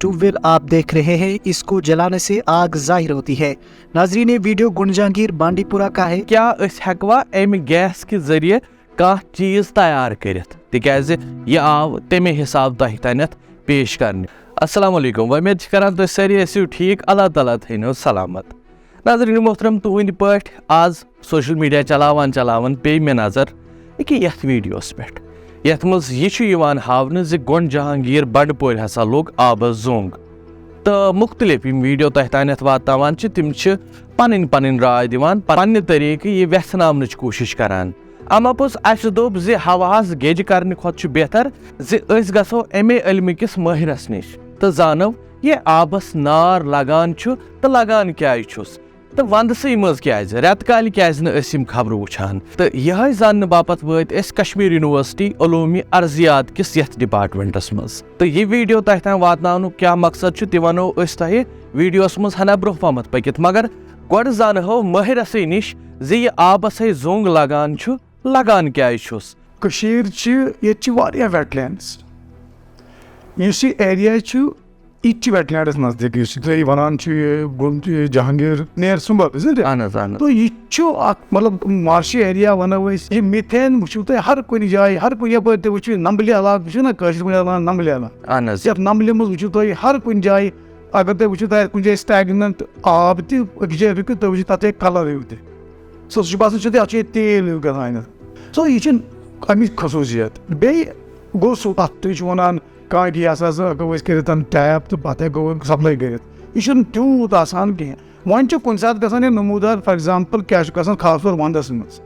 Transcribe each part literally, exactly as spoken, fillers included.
Tube ویل آپ دیکھ رہے ہیں، اس کو جلانے سے آگ ظاہر ہوتی ہے۔ ناظرین، یہ ویڈیو گنڈ جہانگیر بانڈی پورہ کا ہے۔ کیا أسۍ ہیٚکوا اَمہِ گیس کہِ ذٔریعہٕ کانٛہہ چیٖز تیار کٔرِتھ؟ تِکیٛازِ یہِ آو تَمے حساب تۄہہِ تانٮ۪تھ پیش کرنہٕ۔ السلام علیکم، وۄمید چھِ کران تُہۍ سٲری ٲسِو ٹھیٖک، اللہ تعالیٰ تھٲینو سلامت۔ ناظرین محترم، تُہنٛدِ پٲٹھۍ آز سوشل میڈیا چلاوان چلاوان پیٚیہِ مےٚ نظر أکہِ یتھ ویڈیوس پٮ۪ٹھ، یتھ منٛز یہِ چھُ یِوان ہاونہٕ زِ گۄنڈ جہانگیر بنڈپورِ ہسا لوٚگ آبس زوٚنگ۔ تہٕ مُختٔلِف یِم ویڈیو تۄہہِ تانٮ۪تھ واتناوان چھِ، تِم چھِ پنٕنۍ پنٕنۍ راے دِوان، پننہِ طریقہٕ یہِ ویژھناونٕچ کوٗشش کران۔ اما پوٚز، اسہِ دوٚپ زِ ہوہس گیٚجہِ کرنہٕ کھۄتہٕ چھُ بہتر زِ أسۍ گژھو امے علمہٕ کِس مٲہرس نِش تہٕ زانو یہِ آبس نار لگان چھُ تہٕ لگان کیازِ چھُس۔ تہٕ وندسٕے منٛز کیازِ، رٮ۪تہٕ کالہِ کیازِ نہٕ أسۍ یِم خبرٕ وٕچھان؟ تہٕ یِہوٚے زاننہٕ باپتھ وٲتۍ أسۍ کشمیر یونیورسٹی علومی ارضیات کِس یتھ ڈپارٹمنٹس منٛز۔ تہٕ یہِ ویڈیو تۄہہِ تام واتناونُک کیٛاہ مقصد چھُ، تہِ ونو أسۍ تۄہہِ ویڈیوس منٛز ہنا برونٛہہ پہمتھ پٔکِتھ۔ مگر گۄڈٕ زانہو مٲہرسٕے نِش زِ یہِ آبس ہے زوٚنگ لگان چھُ، لگان کیازِ چھُس؟ کٔشیٖر چھِ، ییٚتہِ چھِ واریاہ ویٹ لینڈٕس۔ یُس یہِ ایریا چھُ، یہِ تہِ چھُ ویٹ لینڈس نزدیٖک، یُس یہِ تُہۍ وَنان چھُ، یہِ گوٚمت، یہِ جہانگیر نیر سُمبل، isn't it؟ اہن حظ، اہن حظ۔ تو یہِ چھُ اکھ، مطلب، مارشی ایریا وَنو أسۍ۔ یہِ میٖتھین وٕچھِو تُہۍ ہر کُنہِ جایہِ، ہر کُنہِ، یَپٲرۍ تہِ وٕچھِو، نمبلہِ علاقہٕ چھُ نہ، کٲشِر پٲٹھۍ وَنان نمبلہِ علاقہٕ۔ اہن حظ۔ یَتھ نمبلہِ منٛز وٕچھِو تُہۍ ہر کُنہِ جایہِ، اگر تُہۍ وٕچھِو، تۄہہِ آسہِ کُنہِ جایہِ stagnant آب تہِ، أکِس جایہِ رُکِو، تُہۍ وٕچھِو تَتھ جایہِ colour ہیوٗ تہِ۔ سُہ، سُہ چھُ باسان، چھُ تہِ اَتھ چھُ ییٚتہِ تیٖل ہیوٗ گژھان اَتھ۔ So، یہِ چھُنہٕ اَمِچ خصوٗصیت۔ بیٚیہِ گوٚو سُہ، اَتھ تُہۍ چھِو وَنان، کانٛہہ یہِ ہسا، سُہ ہٮ۪کو أسۍ کٔرِتھ ٹیپ تہٕ پَتہٕ ہٮ۪کو أسۍ سپلاے کٔرِتھ۔ یہِ چھُنہٕ تیوٗت آسان کِہیٖنۍ۔ وۄنۍ چھُ کُنہِ ساتہٕ گژھان یہِ نموٗدار، for example، کیٛاہ چھُ گژھان خاص طور وَندَس منٛز۔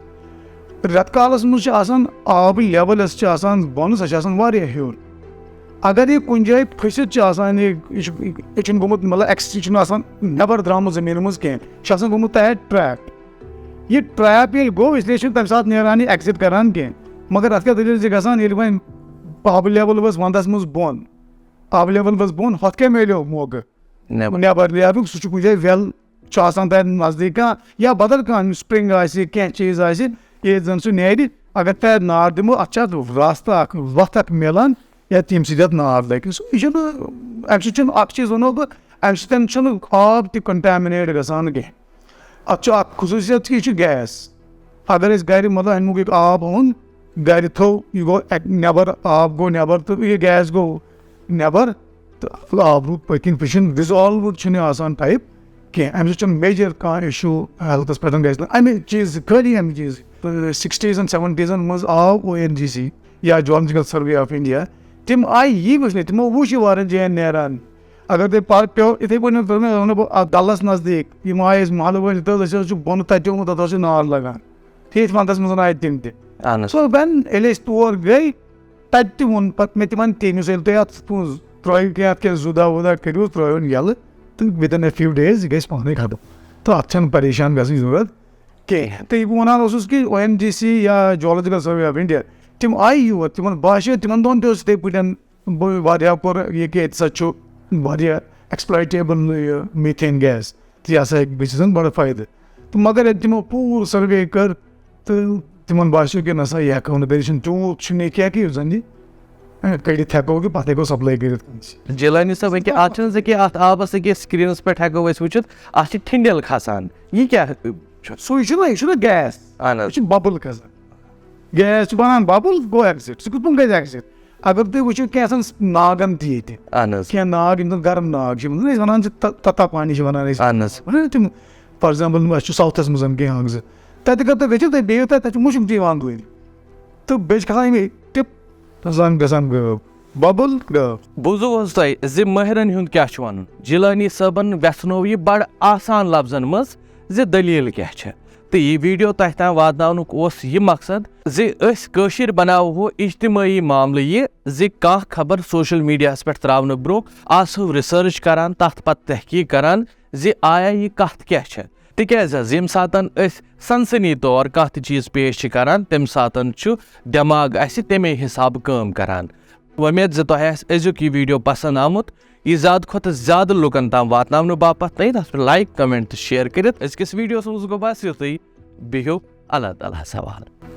رٮ۪تہٕ کالَس منٛز چھِ آسان آبٕچ لیول یۄس چھِ آسان بۄنہٕ، سۄ چھِ آسان واریاہ ہیوٚر۔ اگر یہِ کُنہِ جایہِ پھٔسِتھ چھِ آسان، یہِ، یہِ چھُ، یہِ چھُنہٕ گوٚمُت، مطلب، ایکس-، یہِ چھُنہٕ آسان نٮ۪بر درٛامُت زٔمیٖنہِ منٛز کینٛہہ، یہِ چھُ آسان گوٚمُت تَتہِ ٹریپ۔ یہِ ٹریپ ییٚلہِ گوٚو، اس لیے چھُنہٕ تَمہِ ساتہٕ نیران یہِ ایگزٹ کران کینٛہہ۔ مگر اَتھ کیٛاہ دٔلیٖل چھِ گژھان، ییٚلہِ وۄنۍ آبہٕ لیول ؤژھ وَندَس منٛز بۄن، آبہٕ لیول ؤژھ بۄن، ہۄتھ کیٛاہ میلیو موقعہٕ؟ نٮ۪بر۔ نٮ۪بر نیرنُک، سُہ چھُ کُنہِ جایہِ ویل چھُ آسان تَتہِ نزدیٖک کانٛہہ یا بدل کانٛہہ spring آسہِ، کینٛہہ چیٖز آسہِ، ییٚتہِ زَن سُہ نیرِ۔ اگر تَتہِ نار دِمو، اَتھ چھِ اَتھ راستہٕ اَکھ، وَتھ اَکھ میلان، یا تَمہِ سۭتۍ اَتھ نار لَگہِ۔ سُہ، یہِ چھُنہٕ، اَمہِ سۭتۍ چھُنہٕ، اَکھ چیٖز وَنو بہٕ، اَمہِ سۭتۍ چھُنہٕ آب تہِ contaminate گژھان کینٛہہ۔ اَتھ چھُ اَکھ خصوٗصیت کہِ یہِ چھُ گیس۔ اگر أسۍ گَرِ، مطلب، اَمیُک یہِ آب اوٚن، گَرِ تھوٚو، یہِ گوٚو اَکہِ، نٮ۪بر، آب گوٚو نٮ۪بر تہٕ یہِ گیس گوٚو نٮ۪بر، تہٕ آب روٗد پٔتۍ کِنۍ پِشِن، ڈِزالوٕڈ چھُنہٕ یہِ آسان ٹایپ کینٛہہ۔ اَمہِ سۭتۍ چھُنہٕ میجر کانٛہہ اِشوٗ ہیلتھس پٮ۪ٹھ گژھِ نہٕ۔ اَمہِ چیٖز، خٲلی اَمہِ چیٖز، سِکسٹیٖزن سیوَنٹیٖزن منٛز آو او این جی سی یا Geological Survey of India، تِم آیہِ یی وٕچھنہِ، تِمو وٕچھ یہِ واریاہن جاین نیران۔ اگر تۄہہِ پَتہٕ پیوٚو، یِتھَے پٲٹھۍ حظ تُل مےٚ، ووٚن بہٕ، اَتھ ڈَلَس نزدیٖک، یِم آیہِ اَسہِ محلہٕ وٲلۍ، تہٕ أسۍ حظ چھِ بۄنہٕ تَتہِ آمُت، تَتھ حظ چھِ نار لَگان۔ ٹھیٖک، وَندَس منٛز آیہِ تِم تہِ۔ اَہَن حظ۔ So when ییٚلہِ أسۍ تور گٔے، تَتہِ تہِ ووٚن پَتہٕ مےٚ تِمَن، تٔمِس ییٚلہِ تُہۍ اَتھ کُن ترٛٲیِو کینٛہہ، اَتھ کینٛہہ زُدا وُدا کٔرِو، ترٛٲیِو یَلہٕ، تہٕ within a few days یہِ گژھِ پانَے ختم۔ تہٕ اَتھ چھَنہٕ پریشان گژھٕنۍ ضروٗرت کینٛہہ۔ تہٕ یہِ بہٕ وَنان اوسُس کہِ او این جی سی یا Geological Survey of India، تِم آیہِ یور، تِمَن باسیو، تِمَن دۄہَن تہِ اوس یِتھَے پٲٹھۍ، بہٕ واریاہ کوٚر یہِ کہِ ییٚتہِ سا چھُ واریاہ ایکسپلایٹیبل یہِ میٖتھین گیس، تہٕ یہِ ہسا ہیٚکہِ گٔژھِتھ بڑٕ فٲیدٕ۔ تہٕ مگر ییٚلہِ تِمو پوٗرٕ سٔروے کٔر تہٕ تِمن باسیو کہِ نہ سا، یہِ ہٮ۪کو نہٕ کٔرِتھ، یہِ چھُنہٕ تیوٗت چھُنہٕ یہِ کینٛہہ کہِ یُتھ زن یہِ، اے، کٔڑِتھ ہٮ۪کو کہِ پتہٕ ہٮ۪کو سپلاے کٔرِتھ کٲنٛسہِ۔ جیلانی صٲب، ییٚکیٛاہ اتھ چھُنہٕ زِ کہِ اتھ آبس أکِس screenس پٮ۪ٹھ ہٮ۪کو أسۍ وٕچھِتھ، اتھ چھِ ٹھِنڈٮ۪ل کھسان، یہِ کیٛاہ چھُ؟ سُے چھُنہ، یہِ چھُنہ گیس، اہن حظ۔ یہِ چھُ ببل کھسان۔ گیس چھُ بنان ببل، گوٚو ایگزٹ۔ سُہ کِتھ پٲٹھۍ گژھِ ایگزٹ؟ اگر تُہۍ وٕچھِو کینٛژن ناگن تہِ ییٚتہِ، اہن حظ۔ کینٛہہ ناگ، یِم زن گرم ناگ چھِ، یِمن أسۍ ونان چھِ ت-، تتا پانی چھِ ونان أسۍ۔ اہن حظ۔ ونان تِم، فار ایگزامپل، اَسہِ چھُ ساوتھس منٛز کینٛہہ اکھ زٕ۔ تتہِ اگر تُہۍ گٔژھِو، تُہۍ بیٚہِو تتہِ، تتہِ چھُ مُشُک تہِ یِوان دوٗرِ۔ تہٕ بیٚیہِ چھِ کھسان یِمے ٹِپ، زن گژھان غٲب۔ ببل غٲب۔ بوٗزوٕ حظ تۄہہِ زِ مٲہرن ہُنٛد کیٛاہ چھُ ونُن؟ جیلانی صٲبن وٮ۪ژھنوو یہِ بڑٕ آسان لفظن منٛز زِ دٔلیٖل کیٛاہ چھےٚ۔ تہٕ یہِ ویڈیو تۄہہِ تام واتناونُک اوس یہِ مقصد زِ أسۍ کٲشِر بناوہو اجتمٲعی معاملہٕ یہِ زِ کانٛہہ خبر سوشل میڈیاہس پٮ۪ٹھ تراونہٕ برونٛہہ آسو ریسرچ کران، تتھ پتہٕ تحقیق کران زِ آیا یہِ کتھ کیٛاہ چھےٚ۔ تِکیٛازِ حظ ییٚمہِ ساتن أسۍ سنسنی طور کانٛہہ تہِ چیٖز پیش چھِ کران، تمہِ ساتن چھُ دٮ۪ماغ اسہِ تمے حسابہٕ کٲم کران۔ وۄمید زِ تۄہہِ آسہِ أزیُک یہِ ویڈیو پسند آمُت۔ یہِ زیادٕ کھۄتہٕ زیادٕ لُکن تام واتناونہٕ باپتھ تھٲیِو تتھ پٮ۪ٹھ like، comment تہٕ share کٔرِتھ۔ أزکِس ویڈیوس منٛز گوٚو بس یُتُے۔ بِہِو اللہ تعالیٰ ہس حوالہٕ۔